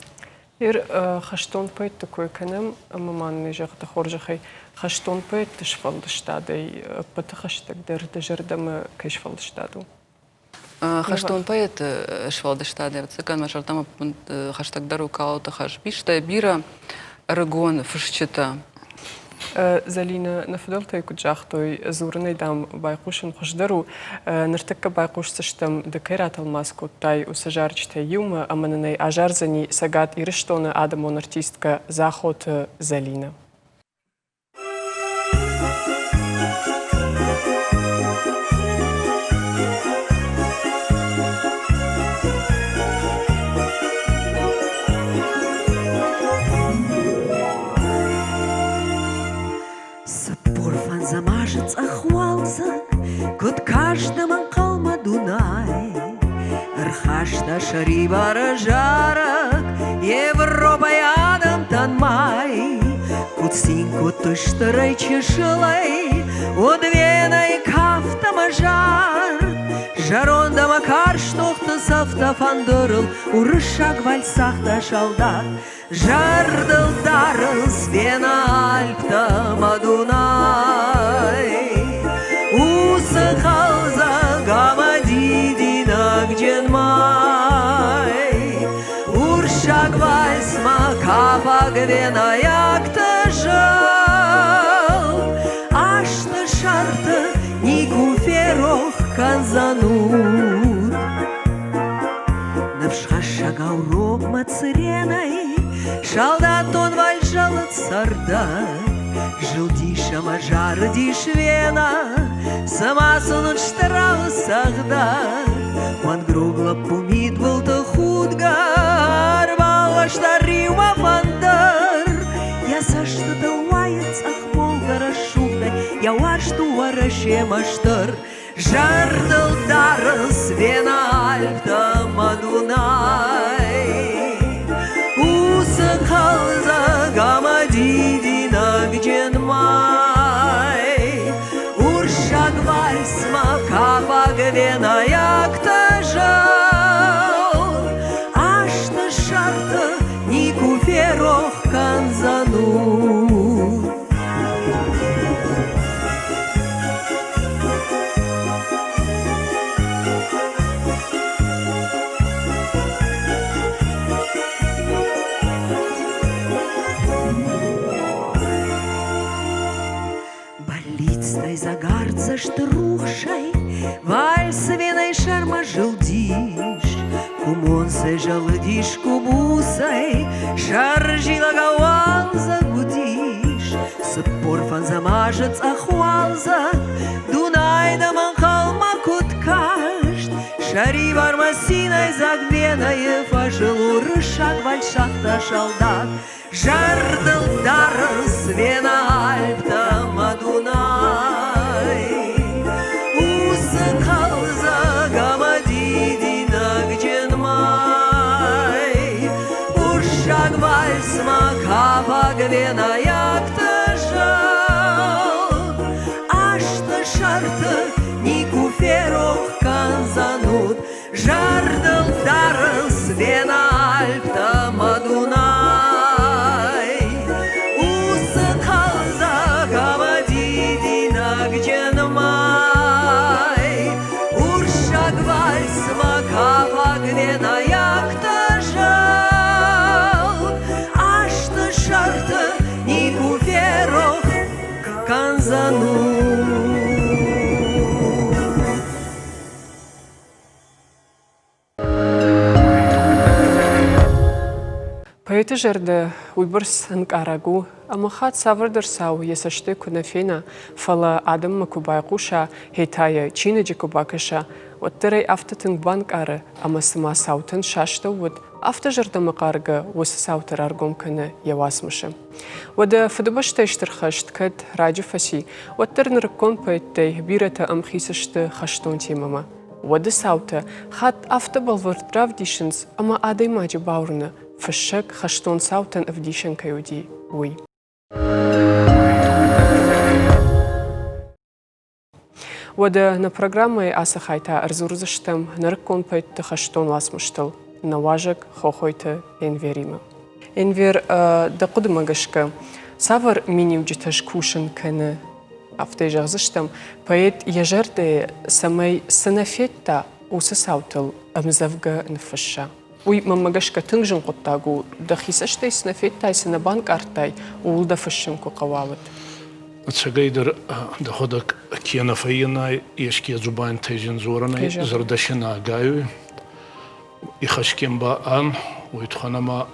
Ир хӕстон поэтты кой кӕнӕм, ӕмӕ ма нын зӕгъ дӕ хорзӕхӕй, хӕстон поэтты сфӕлдыстадӕй ӕппӕты хӕстӕгдӕр дӕ зӕрдӕмӕ кӕй сфӕлдыстад у? Хӕстон поэты сфӕлдыстад ӕвӕццӕгӕн мӕ зӕрдӕмӕ хӕстӕгдӕр у Калоты Хазби, стӕй бирӕ ӕрыгон фысджытӕ. Зӕлинӕ, нӕ фыдӕлтӕй куыд загътой, дзурынӕй, дам, байхъусын хуыздӕр у. Ныртӕккӕ байхъусдзыстӕм, ды кӕй ратӕлмац кодтай, уыцы зарджытӕй иумӕ ӕмӕ нын ӕй азардзӕни Цӕгат Ирыстоны адӕмон артисткӕ Дзахоты Зӕлинӕ. 45 азы цъӕх уалдзӕг куыд каст ӕм ӕнхъӕлмӕ Дунай, Ӕрхаста сӕрибары зарӕг Европӕйы адӕмтӕн май. Куыд цин кодтой стырӕй чысылӕй, уӕд Венӕйы кафт ӕмӕ зард. Зӕронд ӕмӕ карз тохты цӕфтӕ фӕндырыл уырыссаг вальс цагъта салдат. Зӕрдыл дарынц Вена Альптӕ мӕ Дунай. Уыцы хъӕлдзӕг ӕмӕ дидинӕгджын мӕй. Урсаг вальсмӕ кафӕг венӕйӕгты зылд. Азты сӕрты никуы ферох кӕндзӕн уд. Ныфсхӕссӕгау рогмӕ цыренӕй Салдатон вальсзӕлыд цӕрдӕг. Зылдис ӕмӕ зарыдис Вена, Цыма сын уыд стырау цӕгъдӕг. Уӕнгрог лӕппу мидбылты худгӕ Ӕрбалвӕста риумӕ фӕндыр. Йӕ цӕстытыл уайы цъӕх Волгӕ рӕсугъдӕй, Йӕ уарзт у Уӕрӕсемӕ стыр. Зӕрдыл дарынц Вена Альптӕ мӕ Дунай. Уыцы хъӕлдзӕг ӕмӕ дидинӕгджын мӕй. Урсаг вальсмӕ кафӕг венӕйӕгтӕ зӕлд. Азты сӕрты никуы ферох кӕндзӕн уд. Бӕллицтӕй загардзӕсты рухсӕй, Вальсы венӕй сӕрмӕ зылдис. Кумон сӕ зӕлыдис кубусӕй, сӕрзилӕгау уалдзӕг уыдис. 45 азы цъӕх уалдзӕг, Дунай нӕм ӕнхъӕлмӕ куыд каст, Сӕрибармӕ цинӕйдзаг Венӕйы фӕзыл уырыссаг вальсагъта салдат. Зӕрдыл дарынц Вена Альптӕ мӕ Дунай. Уыцы хъӕлдзӕг ӕмӕ дидинӕгджын мӕй. Урссаг вальсмӕ кафӕг венӕйӕгты зылд. Азты сӕрты никуы ферох кӕндзӕн уд. Зӕрдыл дарынц Вена Альптӕ мӕ Дунай. Уыцы хъӕлдзӕг ӕмӕ дидинӕгджын мӕй. Урссаг вальсмӕ кафӕг венӕйӕгтӕ зылд. Азты сӕрты никуы ферох кӕндзӕн Поэты зӕрдӕ уыйбӕрц ӕнкъараг у, ӕмӕ хатт цавӕрдӕр цау йӕ цӕсты куы нӕ фена, фӕлӕ адӕммӕ куы байхъуса, йе та йӕ чиныджы куы бакӕса, уӕддӕр ӕй афтӕ тынг банкъары, ӕмӕ цыма цаутӕн састӕу уыд, афтӕ зӕрдӕмӕхъаргӕ уыцы цаутӕ раргом кӕны йӕ уацмысы. Уӕдӕ Фыдыбӕстӕйы Стыр хӕст кӕд раджы фӕци, уӕддӕр нырыккон поэттӕй бирӕтӕ ӕмхиц сты хӕстон темӕмӕ. Уӕды цаутӕ хатт афтӕ бӕлвырд равдисынц, ӕмӕ адӕймаджы бауырны, фыссӕг хӕстон цаутӕн ӕвдисӕн кӕй уыди, уый. Уӕдӕ нӕ программӕйы ацы хай та ӕрдзурдзыстӕм нырыккон поэтты хӕстон уацмыстыл нӕ уазӕг Хохойты Энверимӕ. Энвер, дӕ хъуыдымӕ гӕсгӕ, цавӕр миниуджытӕ скусын кӕны, афтӕ зӕгъдзыстӕм, поэт йӕ зӕрдӕйы цӕмӕй цы нӕ федта, уыцы цаутыл ӕмдзӕвгӕ ныффысса? Уый, мӕнмӕ гӕсгӕ, тынг зын хъуыддаг у. Дӕхи цӕстӕй цы нӕ федтай, цы нӕ банкъардтай, ууыл дӕ фыссын куы хъӕуа, уӕд. Ӕцӕгӕйдӕр, дӕхуӕдӕг ке нӕ фӕййинай, еске дзубантӕй зин дзорӕнӕй зӕрдӕ си нӕ агайуй. Ихӕсгин ба ан, уой туххӕн ӕма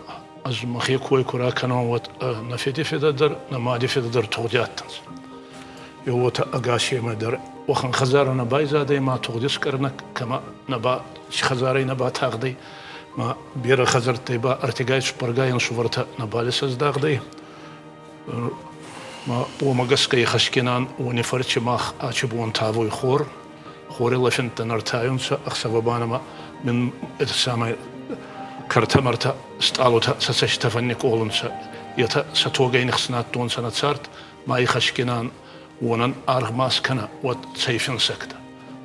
ӕз мӕхе кой ку ракӕнон, уӕд нӕ феди федӕ дӕр, нӕ мади федӕ дӕр тугъди адтӕнцӕ. Е уотӕ ӕгасемӕ дӕр уӕхӕн хӕдзарӕ нӕ байзадӕй ма тугъди скъӕрнӕ кӕмӕ нӕ ба хӕдзарӕй нӕ батагъдӕй, ма берӕ хӕдзӕрттӕй ба ӕртигай-цуппӕргай ӕнсувӕртӕ нӕбал исӕздагъдӕй. Ма уомӕ гӕсгӕ ихӕсгинан уони фӕрци мах ачи бон тавуй хор, хори лӕфинттӕ нӕртайунцӕ, ӕхсӕвӕ ба нӕмӕ мин это самое кӕртӕ-мӕртӕ стъалутӕ сӕ цӕстӕ фӕнникъолунцӕ, етӕ сӕ тогӕй нихснадтонцӕ нӕ цард, ма ихӕсгинан уонӕн аргъ ма скӕнӕ, уӕд цӕй финсӕгтӕ.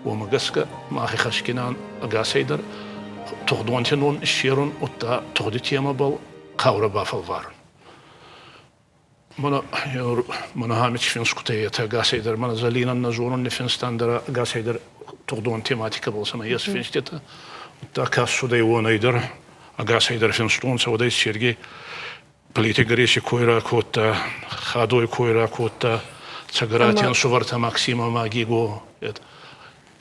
Уомӕ гӕсгӕ мах ихӕсгинан ӕгасӕйдӕр тугъдонти ном иссерун, удта тугъди темӕбӕл хъаурӕ бафӕлварун. Мана мана Хамич финсгутӕ етӕ ӕгасӕйдӕр, мана Зӕлинӕн нӕ зонун, не финстан дӕр ӕгасӕйдӕр тугъдон тематикӕбӕл цӕмӕй ес финститӕ. Удта ка цудӕй уонӕй дӕр ӕгасӕйдӕр финстонцӕ, уӕдӕй Сергей Плити Гриси кой ракодта, Хадой кой ракодта, Цӕгӕрати ӕнсувӕртӕ Максим ӕма Гиго,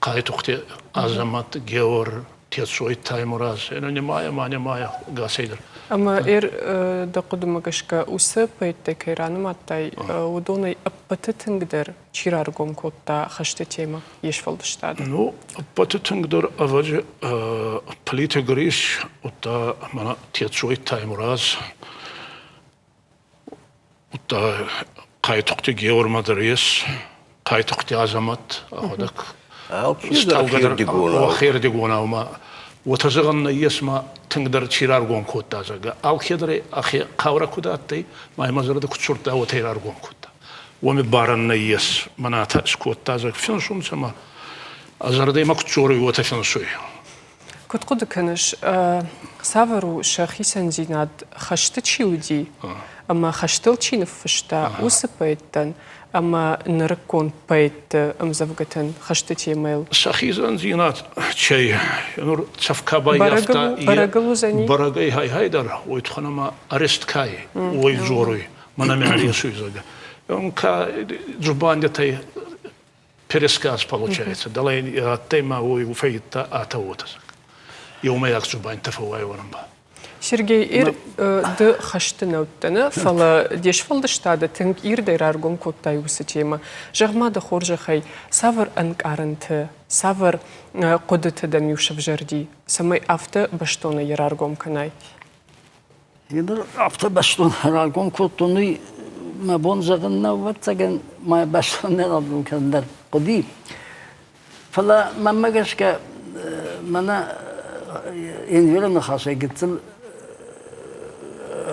Хъайтухъти Азӕмӕт, Геор, Тецой Таймураз, нимайа ма нимайа гасӕй дӕр. Ӕмӕ дӕ хъуыдымӕ гӕсгӕ уыцы поэттӕй кӕй ранымадтай, уыдонӕй ӕппӕты тынгдӕр чи раргом кодта хӕсты темӕ йе сфӕлдыстады? Ну, ӕппӕты тынгдӕр ӕвӕджы Плиты Грис, уыдта мӕнӕ Тецой Таймураз, Удта Хъайтухъти Геормӕ дӕр ес, Хъайтухъти Азӕмӕт ӕхуӕдӕг ӕхердигонау ма уотӕ зӕгъӕн нӕййес ма тынгдӕр чи раргом кодта, зӕгъгӕ, алкедӕр ӕхе хъаурӕ куд адтӕй, ма имӕ зӕрдӕ куд сурдта, уотӕ раргом кодта. Уоми барӕн нӕййес, мӕнӕ скодта, зӕгъ, финсунцӕ ма, ӕ зӕрдӕ имӕ куд дзоруй, уотӕ финсуй. Куыд хъуыды кӕныс, цавӕр у сӕ хицӕндзинад, хӕсты чи уыди ӕмӕ хӕстыл чи ныффыста, уыцы поэттӕн ӕмӕ нырыккон поэтты ӕмдзӕвгӕтӕн хӕсты темӕйыл? Сӕ хицӕндзинад чӕй нур цӕф ка баййафта, бӕрӕгыл уыдзӕни? Бӕрӕгӕй хай-хай дӕр, уой туххӕн ӕма арест кай, уой дзоруй, мӕнӕ мӕ аресуй, зӕгъгӕ. Ка дзубандитӕй. Пересказ получается. Дӕлӕ адтӕй ма уой фӕййидта атӕ уотӕ. Еумӕйаг дзубандитӕ фӕууайуарӕн ба. Сергей, ир ды хӕсты нӕ уыдтӕ, нӕ, фӕлӕ де сфӕлдыстады тынг ирдӕй раргом кодтай уыцы темӕ. Зӕгъ-ма дӕ хорзӕхӕй, цавӕр ӕнкъарӕнты, цавӕр хъуыдыты дӕм-иу сӕвзӕрди, цӕмӕй афтӕ бӕстонӕй йӕ раргом кӕнай? Ныр афтӕ бӕстон раргом кодтон, уый мӕ бон зӕгъын нӕу, ӕвӕццӕгӕн, мӕ бӕстон нӕ раргом кӕнын дӕр хъуыди. Фӕлӕ мӕнмӕ гӕсгӕ мӕнӕ Энверы ныхасӕй гыццыл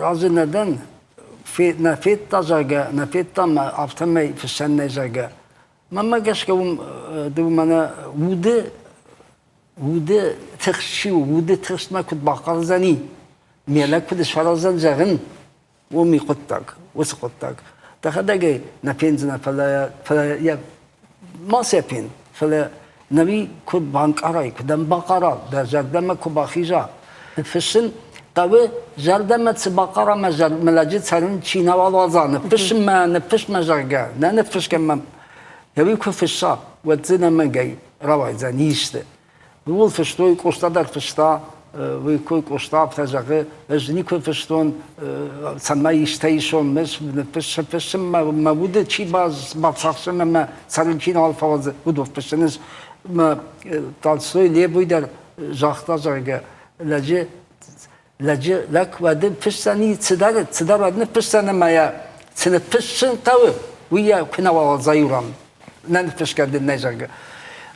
разы нӕ дӕн, нӕ федта, зӕгъгӕ, нӕ федта мӕ афтӕмӕй фыссӕн нӕй, зӕгъгӕ. Мӕнмӕ гӕсгӕ уым ды мӕнӕ уды уды тыхст чи у, уды тыхстмӕ куыд бахъӕлдзӕни, ме лӕг куыд сфӕраздзӕн зӕгъын, уым и хъуыддаг, уыцы хъуыддаг. Дӕхӕдӕг ӕй нӕ фендзынӕ, фӕлӕ, фӕлӕ йӕ ма сӕ фен, фӕлӕ нӕуи куыд банкъарай, куыд ӕм бахъара, дӕ зӕрдӕмӕ куы бахиза. Фыссын хъӕуы зӕрдӕмӕ цы бахъара мӕ, мӕ лӕджы цӕрын чи нӕуал уадза, ныффыссын мӕ, ныффыс мӕ, зӕгъгӕ, нӕ ныффысгӕ мӕм. Нӕуи куы фысса, уӕд дзы нӕмӕнгӕй рауайдзӕн исты. Ууыл фыстой, Къоста дӕр фыста, уый кой Къоста афтӕ зӕгъы, ӕз никуы фыстон, цӕмӕй истӕй исон, фыссын мӕ уды чи бацахсын ӕмӕ цӕрын чи нал фӕуадзы, уыдон фыссын. Ӕз мӕ Толстой Лев уый дӕр загъта, зӕгъгӕ, лӕджы лӕджы лӕг уӕд фыссӕни цыдӕр, цыдӕр уӕд ныффыссӕн ӕмӕ йӕ цы ныффыссын хъӕуы, уый йӕ куы нӕ уадза иу ран, нӕ ныффысгӕ дын нӕй, зӕгъгӕ.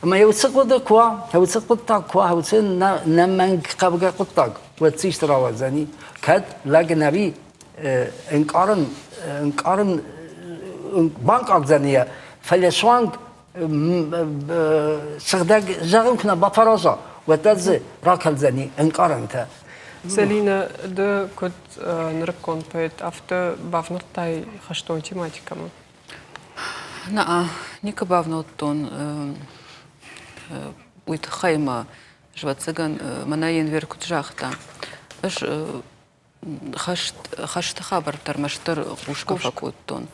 Ӕмӕ йӕ уыцы хъуыды куы уа, уыцы хъуыддаг куы уа, уыцы нӕмӕнг хъӕугӕ хъуыддаг, уӕд цы исты рауадздзӕни? Кӕд лӕг нӕуи ӕнкъарын, ӕнкъарын, банкъардзӕни йӕ, фӕлӕ суанг сыгъдӕг зӕгъын куы нӕ бафӕраза, уӕддӕр дзы ракӕлдзӕни ӕнкъарӕнтӕ. Зӕлинӕ, ды куыд нырыккон поэт, афтӕ бавнӕлдтай хӕстон тематикӕмӕ? Нӕ, никуы бавнӕлдтон. Уый тыххӕй мӕ, ӕвӕццӕгӕн, мӕнӕ Енвер куыд загъта, ӕз хӕст, хӕсты хабӕрттӕ ӕрмӕстдӕр хъусгӕ фӕкодтон.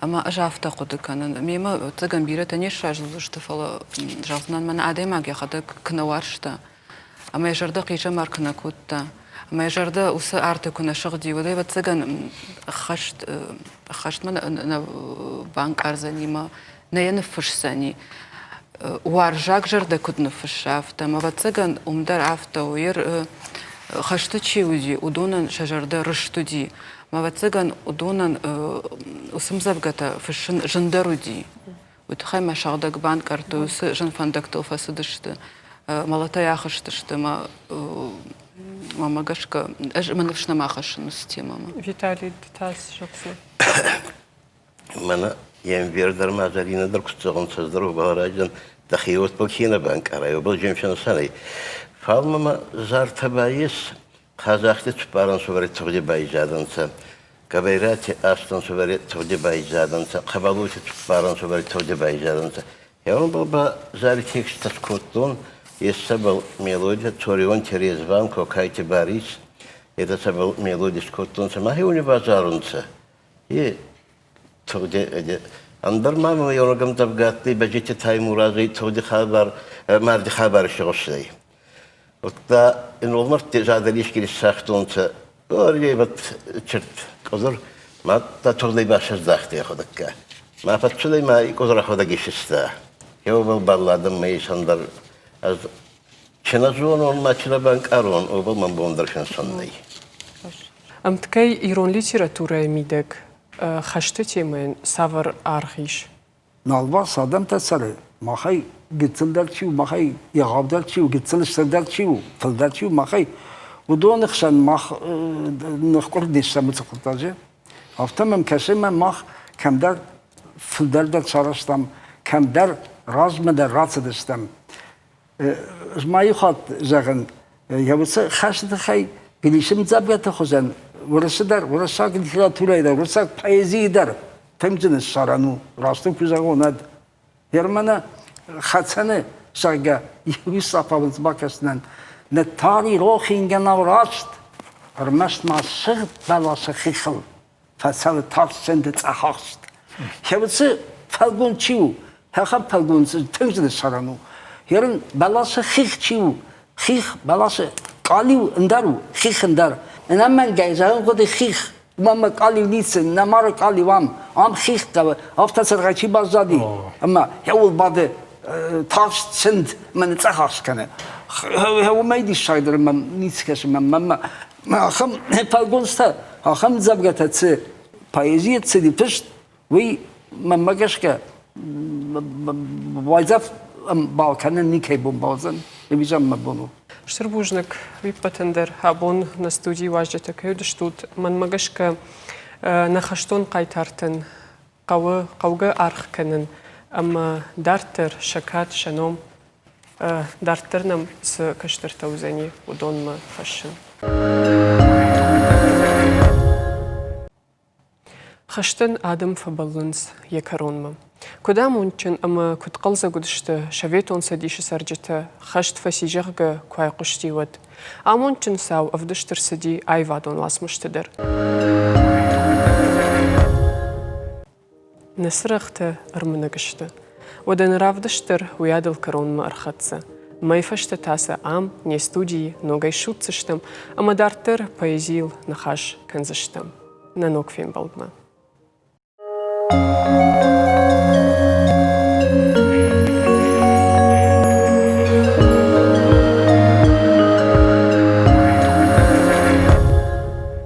Ӕмӕ ӕз афтӕ хъуыды кӕнын. Мемӕ, ӕвӕццӕгӕн, бирӕтӕ не сразы уыдзысты, фӕлӕ зӕгъдзынӕн, мӕнӕ адӕймаг йӕхӕдӕг куы нӕ уарзта, ӕмӕ йӕ зӕрдӕ хъизӕмар куы нӕ кодта, ӕмӕ йӕ зӕрдӕ уыцы арты куы нӕ сыгъди, уӕд, ӕвӕццӕгӕн, хӕст, хӕстмӕ нӕ банкъардзӕни мӕ нӕ йӕ ныффысдзӕни. Уарзаг зӕрдӕ куыд ныффысса, афтӕ. Ӕмӕ, ӕвӕццӕгӕн, уым дӕр афтӕ у. Хӕсты чи уыди, уыдонӕн сӕ зӕрдӕ рыст уыди. Ӕмӕ, ӕвӕццӕгӕн, уыдонӕн уыцы ӕмдзӕвгӕтӕ фыссын зындӕр уыди. Уый тыххӕй мӕ сыгъдӕг банкъардтой, уыцы зын фӕндӕгтыл фӕцыдысты, мӕлӕтӕй ахызтысты ӕмӕ мӕмӕ гӕсгӕ ӕз мӕ ныфс нӕма хӕссын уыцы темӕмӕ. Виталий, ды та цы зӕгъдзынӕ? Мӕнӕ Енвер дӕр ма Зӕринӕ дӕр куд зӕгъунцӕ, ӕз дӕр уобӕл райдзӕн, дӕхе уотбӕл ке нӕ банкъарай, уобӕл земсӕнсӕнӕй. Фал мӕмӕ зартӕ ба ес, Хъазахти цуппар ӕнсувӕри тугъди байзадӕнцӕ, Габайрати аст ӕнсувӕри тугъди байзадӕнцӕ, Хъӕбӕлути цуппар ӕнсувӕри тугъди байзадӕнцӕ. Еунбал ба зари тексттӕ скодтон, ес сӕбӕл мелодия Цорионти Резван, Кокайти Барис, етӕ сӕбӕл мелоди скодтонцӕ, ма хеуони базарунцӕ. И тугъди ӕндӕр ма мӕ еунӕг Бӕджити Таймурази тугъди хабар, марди хабар исигъустӕй. Удта ин уолмӕрдти задӕли иссагътонцӕ Оргей черт къузур мадта тугъдӕй басӕздахтӕй ӕхуӕдӕгка. Ма фӕццудӕй ма и къузур ӕхуӕдӕг исиста. Еубал балладӕн ма исӕндӕр ӕз чи нӕ зонон ма чи нӕ банкъарон, уобӕл мӕн бон дӕр финсун нӕй. Ӕмткӕй ирон литературӕйы мидӕг хӕсты темӕйӕн цавӕр аргъ ис? Налварс адӕмтӕ цӕры, махӕй гыццылдӕр чи у, махӕй егъаудӕр чи у, гыццыл стырдӕр чи у, фылдӕр чи у, махӕй, уыдоны хсӕн мах ныхкъуырд не стӕм уыцы хъуыддаджы. Афтӕ мӕм кӕсы, ӕмӕ мах кӕмдӕр фылдӕр дӕр сарӕзтам, кӕмдӕр размӕ дӕр рацыдыстӕм. Ӕз ма иу хатт зӕгъын, йӕ уыцы хӕсты тыххӕй Грисы мдзӕвгӕты хуызӕн уырысы дӕр, уырыссаг литературӕйы дӕр, уырыссаг поэзийы дӕр тынг зын ссарӕн у, раст ын куы зӕгъон, уӕд. Германы хӕцӕны, зӕгъгӕ, иу сафауынц бакӕсынӕн. Ныттари рох ингӕнау раст, ӕрмӕст ма сыгъд бӕласы хихыл фӕцӕуы тарстцӕнды цъӕхахст. Уыцы фӕлгон чи у? Ахӕм фӕлгонц тынг зын ссарӕн у. Ерын бӕласы хих чи у, хих бӕласы къалиу ӕндӕр у, хих ӕндӕр. Ӕнӕмӕнгӕй зӕгъын хъуыди хих, уымӕн ӕмӕ къалиу ницы, нӕ мары къалиу ам, ам хих хъӕуы, афтӕ цыргъӕй чи баззади, ӕмӕ йӕуыл бады тарст цынд ӕмӕ ныцъӕхахст кӕны. Уымӕй диссагдӕр мӕм ницы кӕсы, мӕнмӕ ахӕм фӕлгонцтӕ, ахӕм дзӕвгӕтӕ цы поэзийы цыди фыст, уый мӕнмӕ гӕсгӕ уайдзӕф балкӕнын никӕй бон бауыдзӕн, ӕви мӕ бон у. Стыр бузныг уе ппӕтӕн дӕр. Абон нӕ студийы уазджытӕ кӕй уыдыстут, мӕнмӕ гӕсгӕ нӕ хӕстон хъайтартӕн хъӕуы хъӕугӕ аргъ кӕнын ӕмӕ дарддӕр сӕ кад, сӕ ном дарддӕр нӕм цы кӕстӕртӕ уыдзӕни, уыдонмӕ хӕссын. Хӕстӕн адӕм фӕбӕллынц йӕ кӕронмӕ. Куыд амондджын ӕмӕ куыд хъӕлдзӕг уыдысты Советон Цӕдисы цӕрджытӕ, хӕст фӕци, зӕгъгӕ, куы айхъуысти, уӕд. Амондджын цау ӕвдыст ӕрцыди аивадон уацмысты дӕр. Нӕ цырӕгътӕ ӕрмынӕг сты. Уӕдӕ нӕ равдыст дӕр уыйадыл кӕронмӕ ӕрхӕццӕ. Мӕй фӕстӕ та сӕ ам, не студийы, ногӕй ссудздзыстӕм ӕмӕ дарддӕр поэзийыл ныхас кӕндзыстӕм. Нӕ ног фембӕлдмӕ.